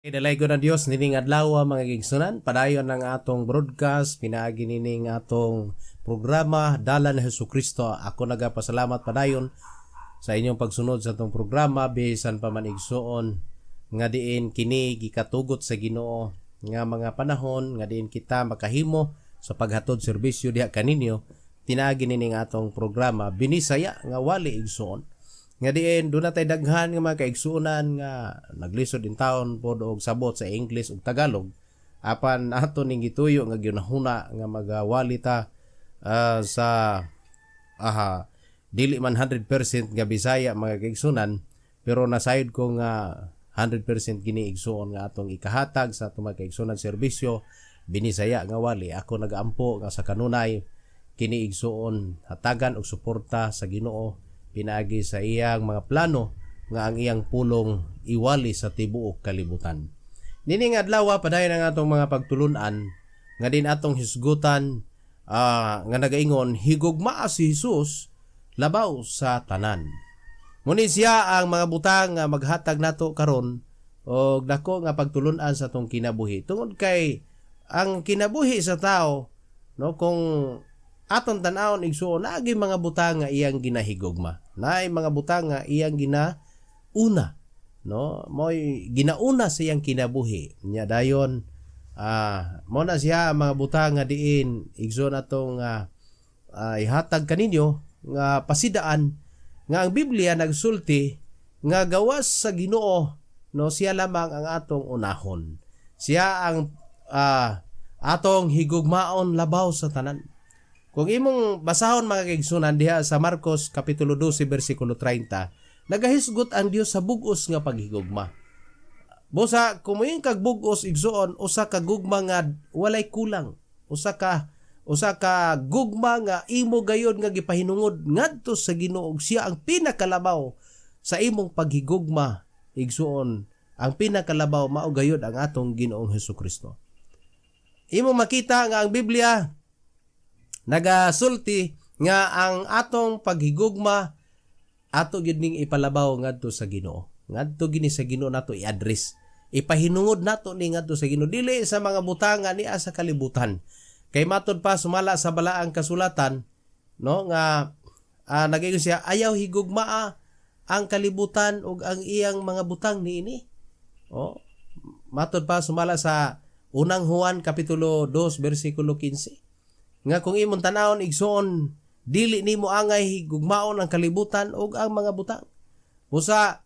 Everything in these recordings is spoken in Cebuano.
Dalaygon ang Dios nining adlaw, mga kaigsuonan. Padayon ang atong broadcast pinaagi nining atong programa Dalan ni Kristo. Ako nagapasalamat padayon sa inyong pagsunod sa atong programa bisan pa man, igsuon, nga diin kini gikatugot sa Ginoo nga mga panahon nga diin kita makahimo sa paghatod serbisyo diha kaninyo pinaagi nining atong programa Binisaya nga Wali, igsuon, nga diin duna tay daghan nga mga kaigsuonan nga naglisod in taon pod og sabot sa English ug Tagalog, apan ato ning gituyo nga ginahuna nga magawali ta sa aha dili man 100% nga Bisaya, mga kaigsuonan, pero nasayod ko nga 100% kini, igsuon, nga atong ikahatag sa atong mga kaigsuonan serbisyo Binisaya nga Wali. Ako nagaampo nga sa kanunay kini, igsuon, hatagan og suporta sa Ginoo pinaagi sa iyang mga plano nga ang iyang pulong iwali sa tibuok kalibutan. Nining adlaw, padayon ang atong mga pagtulunan nga din atong hisgutan nga nagaingon, "Higugmaa si Jesus labaw sa tanan." Muni siya ang mga butang nga maghatag nato karon og dako nga pagtulunan sa atong kinabuhi. Tungod kay ang kinabuhi sa tao, no, kung aton tan-awon, igsuon, naagi mga butang nga iyang ginahigugma. Naay mga butang nga iyang ginauna, no, mo'y ginauna sa iyang kinabuhi. Nya dayon mo na siya ang mga butang nga diin, igsuon, atong ihatag kaninyo nga pasidaan nga ang Biblia nagsulti nga gawas sa Ginoo, no, siya lamang ang atong unahon. Siya ang atong higugmaon labaw sa tanan. Kung imong basahon, mga kaigsunan, diha sa Marcos kapitulo 12 bersikulo 30, nagahisgot ang Dios sa bugos nga paghigugma. Busa kung moingon kag bugos, igsuon, usa ka gugma nga walay kulang. Usa ka gugma nga imo gayod nga gipahinungod ngadto sa Ginoo, siya ang pinakalabaw sa imong paghigugma, igsuon. Ang pinakalabaw mao gayod ang atong Ginoong Hesukristo. Imo makita nga ang Biblia nagasulti nga ang atong paghigugma ato gyud ning ipalabaw ngadto sa Ginoo. Ngadto gini sa Ginoo nato i-address. Ipahinungod nato ni ngadto sa Ginoo, dili sa mga butang nga niya sa kalibutan. Kay matod pa sumala sa balaang kasulatan, no, nga nagaingon siya, "Ayaw higugmaa ang kalibutan ug ang iyang mga butang niini." Oh, matod pa sumala sa Unang Juan kapitulo 2 bersikulo 15 nga kung imong tanawon, igsoon, dili nimo angay gugmaon ang kalibutan ug ang mga butang. Busa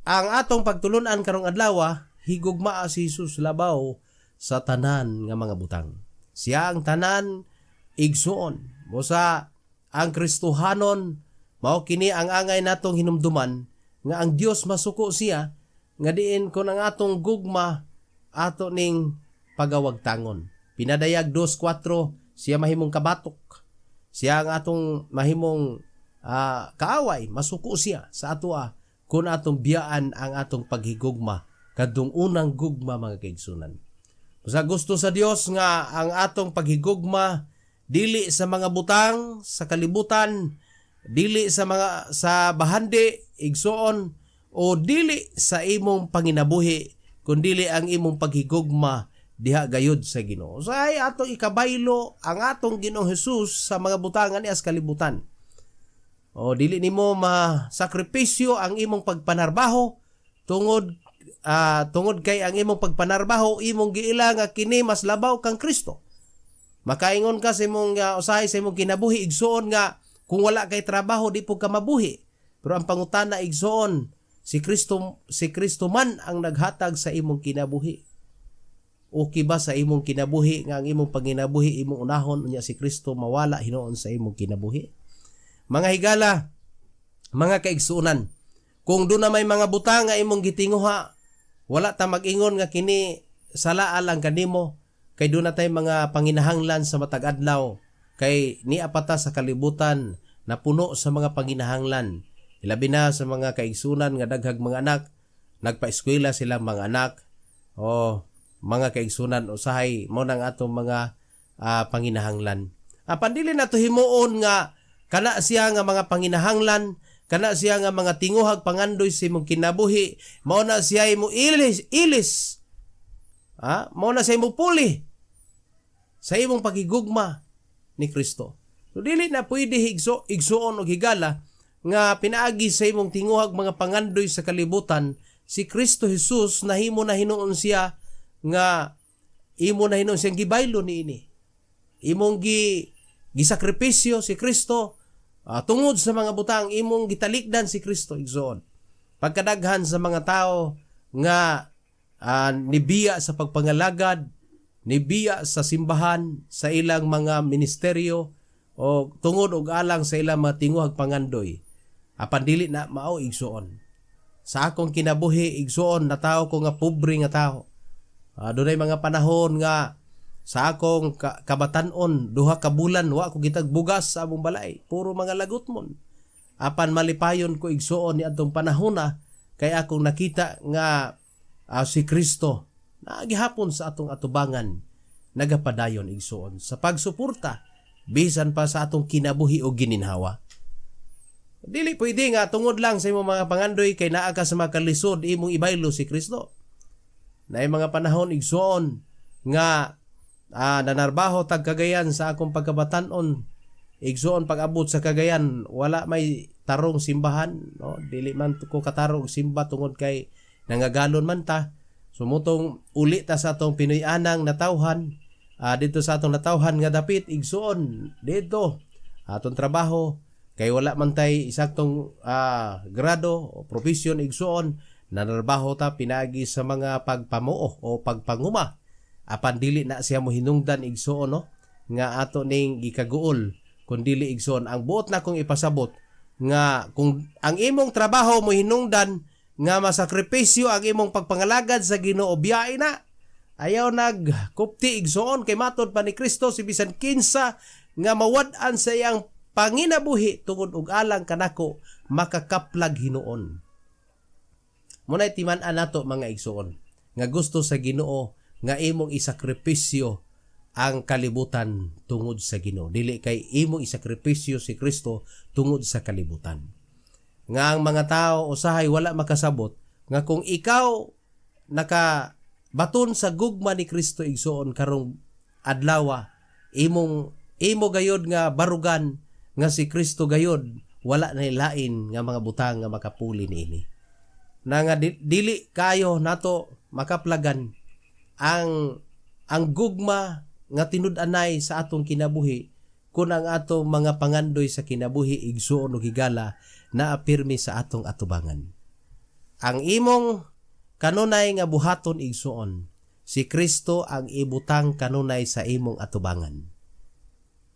ang atong pagtulunan karong adlaw, higugmaa si Jesus labaw sa tanan nga mga butang. Siya ang tanan, igsuon. Busa ang Kristohanon mao kini ang angay natong hinumduman nga ang Dios masuko siya nga diin kon ang atong gugma ato ning pagawagtangon. Pinadayag 2:4, siya mahimong kabatok. Siya ang atong mahimong kaaway, masuko siya sa atoa kung atong biyaan ang atong paghigugma kadtong unang gugma, mga kaigsunan. Sa gusto sa Dios nga ang atong paghigugma dili sa mga butang sa kalibutan, dili sa mga sa bahandi, igsuon, o dili sa imong panginabuhi, kundili ang imong paghigugma diha gayod sa Ginoo. So ay atong ikabaylo ang atong Ginoong Hesus sa mga butangan niya sa kalibutan. O dili nimo masakripisyo ang imong pagpanarbaho tungod kay ang imong pagpanarbaho imong giila nga kini mas labaw kang Kristo. Makaingon ka sa imong usahay sa imong kinabuhi, igsuon, nga kung wala kay trabaho di pud ka mabuhi. Pero ang pangutana, igsuon, si Kristo man ang naghatag sa imong kinabuhi. Okay ba sa imong kinabuhi nga ang imong panginabuhi imong unahon unya si Kristo mawala hinuon sa imong kinabuhi? Mga higala, mga kaigsuonan, kung duna may mga butang nga imong gitinguha, wala ta mag-ingon nga kini sala lang kanimo kay duna tay mga panginahanglan sa matag adlaw, kay nia pa ta sa kalibutan na puno sa mga panginahanglan. Ilabi na sa mga kaigsunan nga daghag mga anak, nagpa-eskwela sila mga anak o mga kaigsunan, usahay mo nang atong mga panginahanglan. Apan dili nato himuon nga kana siya nga mga panginahanglan, Kana siya nga mga tinguhag pangandoy sa imong kinabuhi, mao na siya imo ilis ilis. Ha? Mao na siya imo puli sa imong pagigugma ni Kristo. So dili na pwede, igsuon og higala, nga pinaagi sa imong tinguhag mga pangandoy sa kalibutan, si Kristo Jesus nahimo na hinuon siya nga imo na hinuon siyang gibaylo niini. Imong gisakripisyo si Kristo tungod sa mga butang, imong gitalikdan si Kristo, igsoon. Pagkadaghan sa mga tao nga nibiya sa pagpangalagad, nibiya sa simbahan, sa ilang mga ministeryo o tungod og alang sa ilang mga tinguhag pangandoy. Apan dili na mao, igsoon. Sa akong kinabuhi, igsoon, natawo ko nga pobre nga tao. Dunay mga panahon nga sa akong kabatanon, 2 ka bulan wa ko gitag bugas sa among balay. Puro mga lagot mon. Apan malipayon ko, igsuon, ni adtong panahona kay akong nakita nga si Kristo naa gihapon sa atong atubangan, nagapadayon, igsuon, sa pagsuporta bisan pa sa atong kinabuhi o gininhawa. Dili pwede nga tungod lang sa imong mga pangandoy kay naa ka sa mga kalisod, imong ibaylo si Kristo. Naay mga panahon, igsuon, nga nanarbaho tag Cagayan sa akong pagkabatanon. Igsuon, pag-abot sa Cagayan, wala may tarong simbahan, no? Dili man ko katarong simba tungod kay nangagalon man ta. Sumutong uli ta sa atong Pinoy-anang natawhan, dito sa atong natawhan nga dapit, igsuon, dito atong trabaho kay wala man tay isaktong grado o profesyon, igsuon, nanarbaho ta pinagi sa mga pagpamuo o pagpanguma. Apan dili na siya mo hinungdan, igsuon, no, nga ato ning gikaguol, kun dili, igsuon, ang buot na kong ipasabot nga kung ang imong trabaho mo hinungdan nga masakripisyo ang imong pagpangalagad sa Ginoo, biyahe na. Ayaw nagkupti, igsuon, kay matod pa ni Kristo, si bisan kinsa nga mawad-an sa iyang panginabuhi tungod og alang kanako, makakaplag hinuon. Muna'y timan-an nato, mga igsuon, nga gusto sa Ginoo nga imong isakripisyo ang kalibutan tungod sa Ginoo. Dili kay imong isakripisyo si Kristo tungod sa kalibutan. Nga ang mga tao usahay wala makasabot nga kung ikaw naka baton sa gugma ni Kristo, igsuon, karong adlawa, imong imo gayod nga barugan nga si Kristo gayod wala na lain nga mga butang nga makapuli niini. Na nga dili kayo nato makaplagan ang gugma nga tinud-anay sa atong kinabuhi kung ang atong mga pangandoy sa kinabuhi, igsuon ug higala, naa pirmi sa atong atubangan. Ang imong kanunay nga buhaton, igsuon, si Kristo ang ibutang kanunay sa imong atubangan.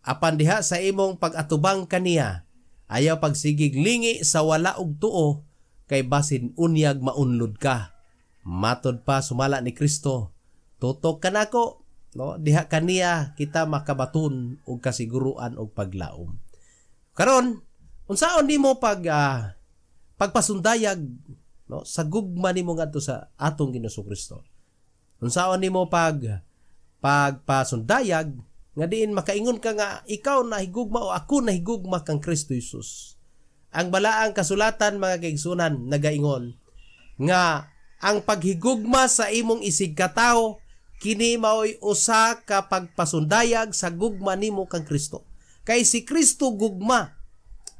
Apan diha sa imong pag-atubang kaniya, ayaw pagsigig lingi sa wala og tuo kay basin unyag maunlod ka. Matod pa sumala ni Kristo, "Tutok kanako," no? Diha kaniya kita makabaton og kasiguruan og paglaom. Karon, unsaon nimo pagpasundayag, no, sa gugma nimo ngadto sa atong Ginoong Kristo? Unsaon nimo pagpasundayag nga diin makaingon ka nga ikaw nahigugma o ako nahigugma kang Kristo Jesus? Ang balaang kasulatan, mga kaigsunan, nagaingon nga ang paghigugma sa imong isig katawo, kini maoy usa ka pagpasundayag sa gugma nimo kang Kristo. Kay si Kristo gugma.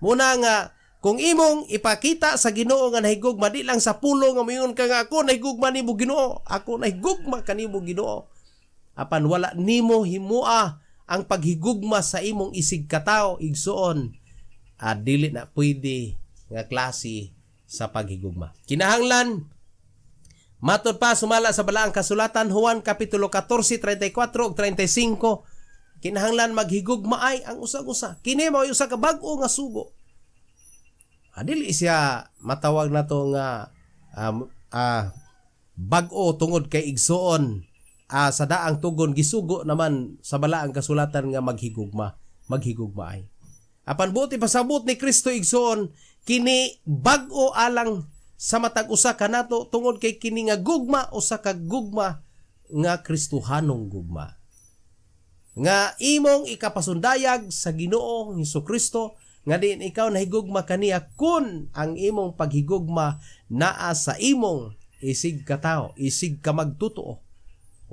Muna nga kung imong ipakita sa Ginoo nga nahigugma, di lang sa pulong nga moingon ka nga ako nahigugma nimo, Ginoo, ako nahigugma kanimo, Ginoo. Apan wala nimo himua ang paghigugma sa imong isig katawo, igsuon, dili na pwede nga klase sa paghigugma. Kinahanglan, matod pa sumala sa balaang kasulatan, Juan kapitulo 14, 34 ug 35, kinahanglan maghigugma ay ang usag-usa. Kini mao usa ka bag-o nga sugo. Dili siya matawag nato nga bag-o tungod kay, igsuon, sa daang tugon gisugo naman sa balaang kasulatan nga maghigugma, maghigugma ay. Apan buot ipasabot ni Kristo, igsuon, kini bag-o alang sa matag usa kanato tungod kay kini nga gugma usa ka gugma nga Kristohanong gugma. Nga imong ikapasundayag sa Ginoong Hesus Kristo nga diin ikaw nahigugma kaniya kun ang imong paghigugma naa sa imong isig katao, isig ka magtutuo.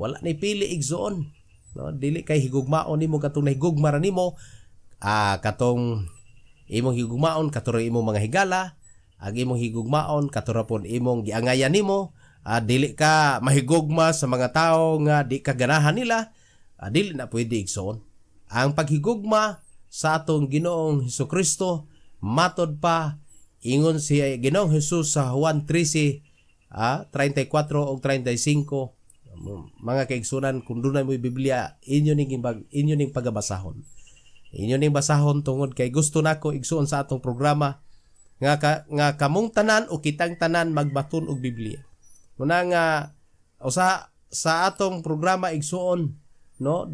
Wala ni pili, igsuon, no? Dili kay higugmaon nimo katong nahigugma ra nimo, katong imong higugmaon kato imong mga higala, ang imong higugmaon kato ra pon imong giangayan nimo. Dili ka mahigugma sa mga tao nga di ka ganahan nila. Dili na pwede, igsoon. Ang paghigugma sa atong Ginoong Hesus Kristo, matod pa ingon si Ginoong Hesus sa Juan 13 34 ug 35, mga kaigsunan, kung dunay mo'y Biblia, inyo ning pagabasahon, inyo ning basahon tungod kay gusto nako, igsuon, sa atong programa nga kamong tanan o kitang tanan magbaton og Biblia. Muna nga usa sa atong programa, igsuon, no,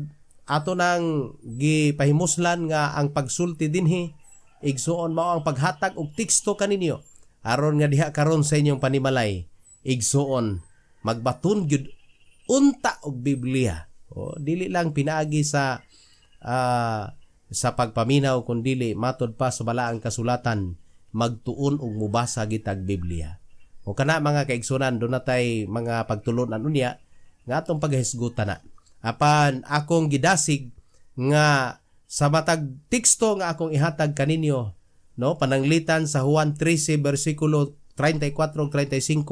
ato nang gipahimuslan nga ang pagsulti dinhi, igsuon, mao ang paghatag og teksto kaninyo aron nga diha karon sa inyong panimalay, igsuon, magbaton gyud unta og Biblia. O dili lang pinaagi sa pagpaminaw kun dili matod pa sa balaang kasulatan, magtuon og mubasa gitag Biblia. O kana, mga kaigsunan, doon natay mga pagtulunan unya nga atong paghisgutan na. Apan akong gidasig nga sa matag teksto nga akong ihatag kaninyo, no, pananglitan sa Juan 13 bersikulo 34 ug 35,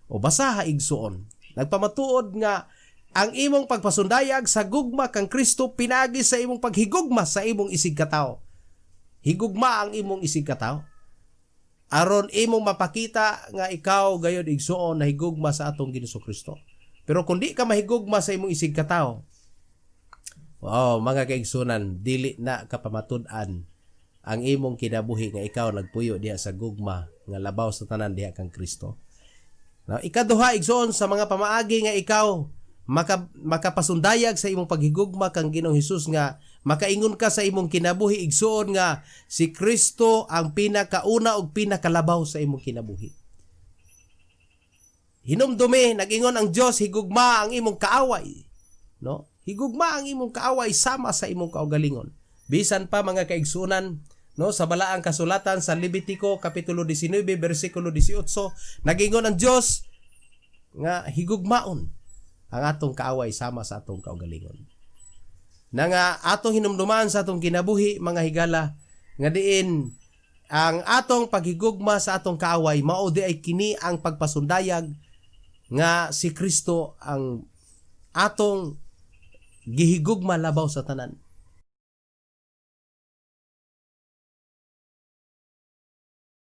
o basaha, igsuon. Nagpamatuod nga ang imong pagpasundayag sa gugma kang Kristo pinagi sa imong paghigugma sa imong isig katawo. Higugma ang imong isig katawo aron imong mapakita nga ikaw gayod, igsuon, nahigugma sa atong Ginoong Kristo. Pero kung di ka mahigugma sa imong isig katawo, wow, mga kaigsunan, dili na kapamatud-an ang imong kinabuhi nga ikaw nagpuyo diha sa gugma nga labaw sa tanan diha kang Kristo. Now, ikaduha, igsoon, sa mga pamaagi nga ikaw makapasundayag sa imong paghigugma kang Ginoong Hesus, nga makaingon ka sa imong kinabuhi, igsuon, nga si Kristo ang pinakauna ug pinakalabaw sa imong kinabuhi. Hinumdumi, nag-ingon ang Dios, higugma ang imong kaaway. No? Higugma ang imong kaaway sama sa imong kaugalingon. Bisan pa, mga kaigsunan, no, sa balaang kasulatan sa Levitico kapitulo 19 bersikulo 18, nag-ingon ang Dios nga higugmaon ang atong kaaway sama sa atong kaugalingon. Na nga atong hinumduman sa atong kinabuhi, mga higala, nga diin ang atong paghigugma sa atong kaaway mao di ay kini ang pagpasundayag nga si Kristo ang atong gihigugma labaw sa tanan.